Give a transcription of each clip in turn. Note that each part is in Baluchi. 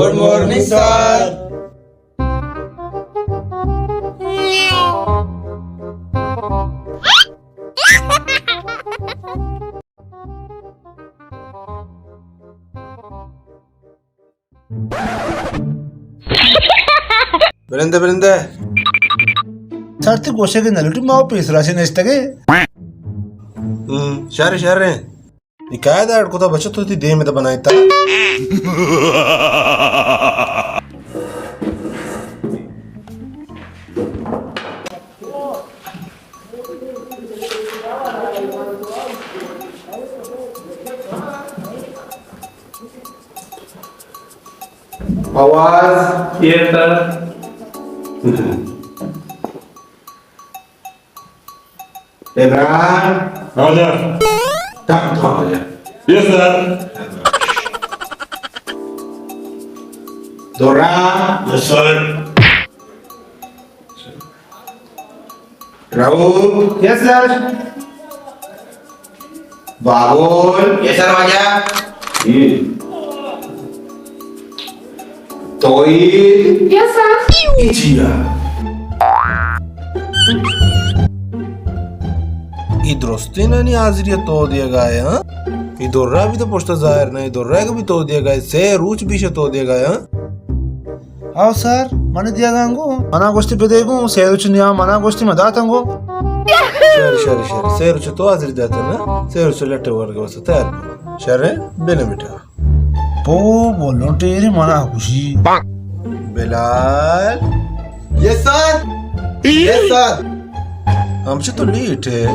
Good morning, sir. برندے، برندے۔ سر، تئی گوشگ ءَ نہ لوٹی، ما پیسرا چہ نشتگ ایں۔ ہم، شر، شر۔ اے کائے داڑ کتا بچہ، تو تئی دیم ءَ بنائیتا۔ آواز۔ یس سر۔ عمران۔ حاضر۔ تم تو حاضر۔ یس سر۔ درا۔ یس سر۔ رؤف۔ یس سر۔ بابل۔ یس سر واجہ۔ ہم۔ توحید۔ یس سر۔ اے چیا؟ اے درستینانی حاضری ءَ تو دیگا ئے، ہاں؟ اے درا بھی تو پشت ظاہر نہ، اے درا کہ بھی تو دیگا ئے، سے روچ بیش تو دیگا ئے، ہاں؟ ہاؤ سر، من دیگاں گوں۔ منا گوشتی بدے گوں، سے روچ نیا منا گوشتی من داتاں گوں۔ شر، شر، شر، سے روچ تو حاضری داتاں نا، سے روچ لٹے ورگے واسطہ تیار۔ شر، بنے بیٹا۔ پو بولوں ٹیری منا خوشی۔ بلال۔ یس سر۔ یس سر۔ ہمچہ تو لیٹ ئے۔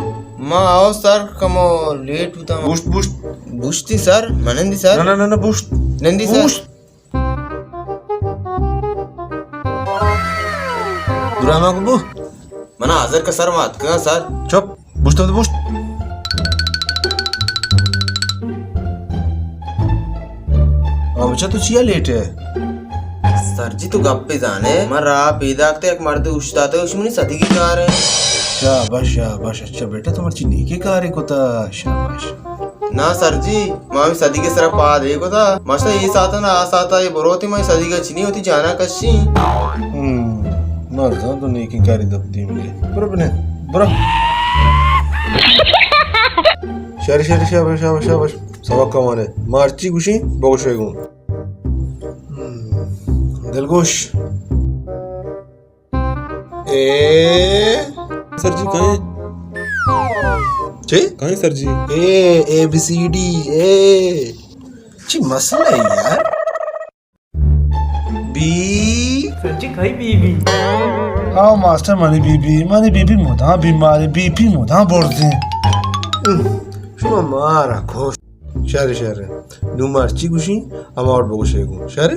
ما آؤ سر، کمو لیٹ بوتاں۔ بوشت، بوشت۔ بوشتی سر، منندی سر۔ نہ، نہ، نہ، نہ، بوشت۔ نندی سر۔ بوشت۔ دراما کو بو۔ منا حاضر کا سر، ما اتکگاں سر۔ چپ، بوشت تو بوشت۔ ہاں بچہ، تو چیا لیٹ ئے؟ سر جی، تو گپے زانے، من راہ پیداک تے یک مردے اوشتاتے، اوشی منی سدیگی کار ایں۔ شاباش، شاباش، اچھا بیٹا، تو مرچی نیکیں کارے کتا، شاباش۔ نا سر جی، ما ہمے سدیگ ءِ سرا پاد اے کتا، ماشتا اے ساعت نا آ ساعت ءَ اے بروتی، ما اے سدیگ ءَ چنی وتی جانا کشی۔ ہم، مرزاں تو نیکیں کاری دپ دیم لے۔ برو بنے، برو۔ شر، شر، شاباش، شاباش، شاباش۔ سبق کمانے۔ ما ہرچی گوشیں، بگوشے گوں۔ ہم، دلگوش۔ اے۔ سر جی، کہیں؟ چی؟ کہیں سر جی؟ اے، اے بی سی ڈی، اے۔ چی مسئلہ ہے یار؟ بی۔ سر جی، کہیں بی بی؟ ہاں ماسٹر، منی بی بی، منی بی بی مدام بیمار ایں، بی پی مدام برزیں۔ شما مارا خوش۔ شر، شر۔ نوں ما ہرچی گوشیں، ہما وڑ بگوشے گوں۔ شر؟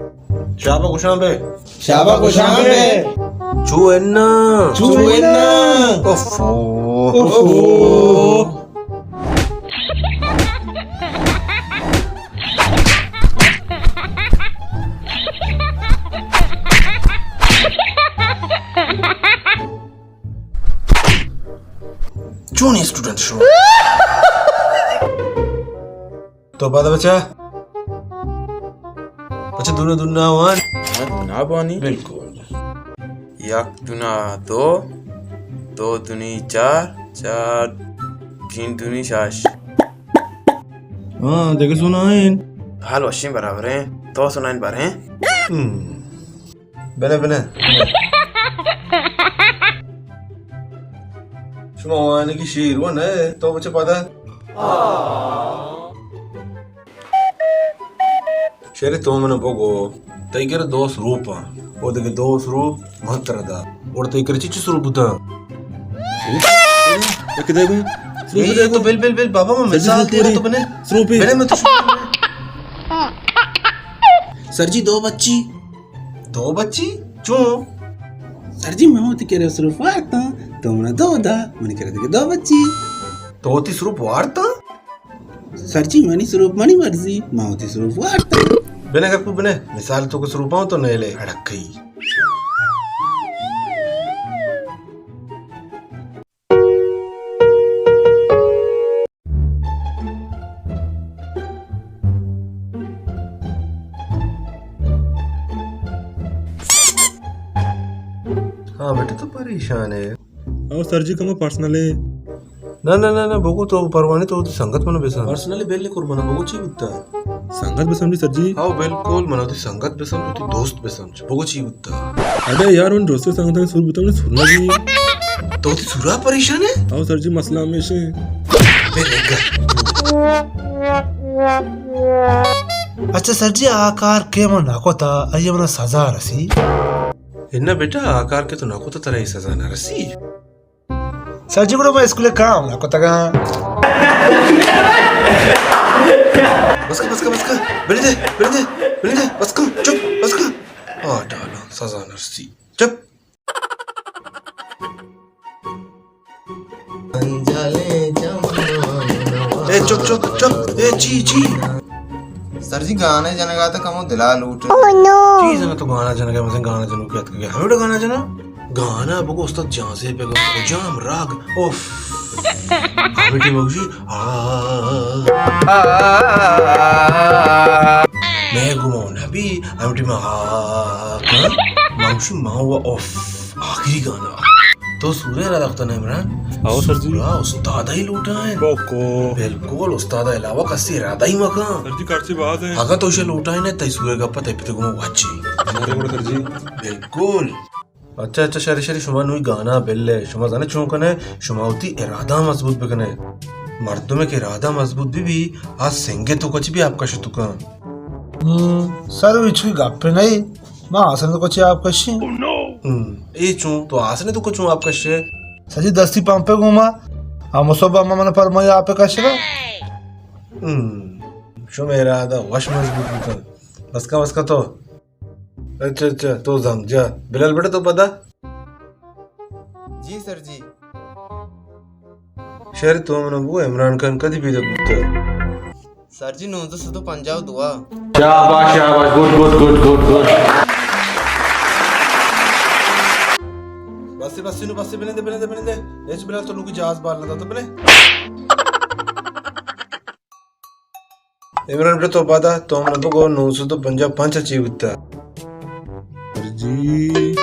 شابا گوشاں بے۔ شابا گوشاں بے۔ چو انا۔ چو انا۔ اوفو۔ اوفو۔ چونیں اسٹوڈنٹ شما؟ تو پادا بچا۔ بچا دونا دونا وان۔ ہاں، دونا بانی۔ بالکل۔ یک دونا دو، دو دونی چار، چار تین دونی شش۔ ہاں، دگہ سونا ایں۔ حال وشیں برابر ایں۔ تو سونا ایں باریں۔ ہم۔ بلے، بلے۔ شما وانگی شیر و نہ، تو بچہ پدا۔ شیر تو من بگو، تئی کر دو سروپ ایں۔ او دگہ دو سروپ من ترا دا۔ اور تئی کر چی چی سروپ بوتا؟ یک دے گوں۔ سروپ دے گوں۔ بل، بل، بل، بابا، من سروپ مثال دے تو بنے۔ سروپ۔ بلے من تو سر جی دو بچی۔ دو بچی؟ چون؟ سر جی، من وتی کرا سروپ وارتاں، تو منا دو دا، منی کرا دگہ دو بچی۔ تو وتی سروپ وارتاں؟ سر جی، منی سروپ منی مرضی، من وتی سروپ وارتاں۔ بنے ککو بنے، مثال تو کہ سروپاں تو نیلے اڑکئی۔ ایشانے۔ او سر جی، کمو پرسنل ہے۔ نہ، نہ، نہ، نہ، بگو تو پرواہ نہ، تو وتی سنگت منا بسن۔ پرسنل بل قربان، بگو چی بوتا؟ سنگت بسن بھی سر جی؟ او بالکل، منا وتی سنگت بسن، وتی دوست بسن۔ بگو چی بوتا؟ ابے یار، من دوست سنگت سور بوتا، من سور نہ جی۔ تو وتی سورا پریشان ہے؟ او سر جی، مسئلہ ہمیش ہے۔ بے نگا۔ اچھا سر جی، آ کار کہ من نہ کتا، آئی منا سزا رسی؟ اناں بیٹا، آ کار کہ تو نہ کتا، ترا اے سزا نہ رسی۔ سر جی، گڑا ما اسکول کام نہ کتگاں۔ بس کر، بس کر، بس کر۔ بلے دے، بلے دے، بلے دے، بس کر، چپ، بس کر۔ آ ڈالا، سزا نہ رسی۔ چپ۔ اے چپ، چپ، چپ۔ اے چی، چی؟ سر جی، گانا جنگا تا کمو دلا لوٹ۔ چی جنا تو گانا جنگا، مثلاً گانا جنو کیا تک گیا؟ ہمیں گانا جنا؟ گانا بگو استاد جہانزیب ءِ گوں کجام راگ؟ اوف۔ ہمے ٹیم ءَ گوشی، آ، آ، آ، آ۔ مئے گوما نبی، ہمے ٹیم ءَ آ، آ، کن۔ من گوشی، ما و اوف۔ آخری گانا۔ تو سورہ را داختا نا عمران؟ ہاں سر جی۔ سورہ استاد ہی لوٹائیں۔ بکو۔ بالکل، استاد علاوہ کسی ارادہ ہی مکن۔ سر جی، خرچے باز ہیں۔ اگر تو اسے لوٹائیں نا، تئی سورہ گپا تئی پتے گوما واچی۔ سر جی۔ بالکل۔ اچھا، اچھا، شری، شری، شما نوی گانا بل ئے، شما زانے چون کنے، شما وتی ارادہ مضبوط بکنے۔ مردمے کہ ارادہ مضبوط بی بی، آ سنگے تو کچھ بھی آپ کش تو کن۔ ہم، سر وچ کوئی گپ نہیں، ما آسن تو کچھ آپ کشی۔ ہم، اے چون، تو آسن تو کچھ آپ کشے؟ سجی دستی پمپے گوما، ہم صبح ما من فرمائی آپ کشے۔ ہم، شما ارادہ وش مضبوط بکن۔ بس کا، بس کا تو۔ اچھا، اچھا، تو زم جا۔ بلال بیٹا تو پدا۔ جی سر جی۔ شر تو منا بگو عمران خان کدی پیدا بوتا؟ سر جی نوزدہ سد و پنجاہ و دو۔ شاباش، شاباش، good, good, good, good, good. بس، بس، نو بس، بلندے، بلندے، بلندے۔ ہچ بلال تو لوگی جہاز بار نہ داتا بلے۔ عمران بیٹا تو پدا، تو منا بگو نو سد و پنجاہ پنچ چی بوتا؟ سر جی۔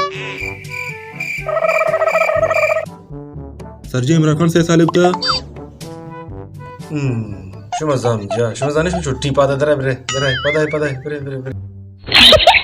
سر جی عمران خان سے سال بوتا۔ ہم، شما زم جا، شما زانے شما چھٹی پادا درے برے، درے، پدا، پدا، برے، برے، برے۔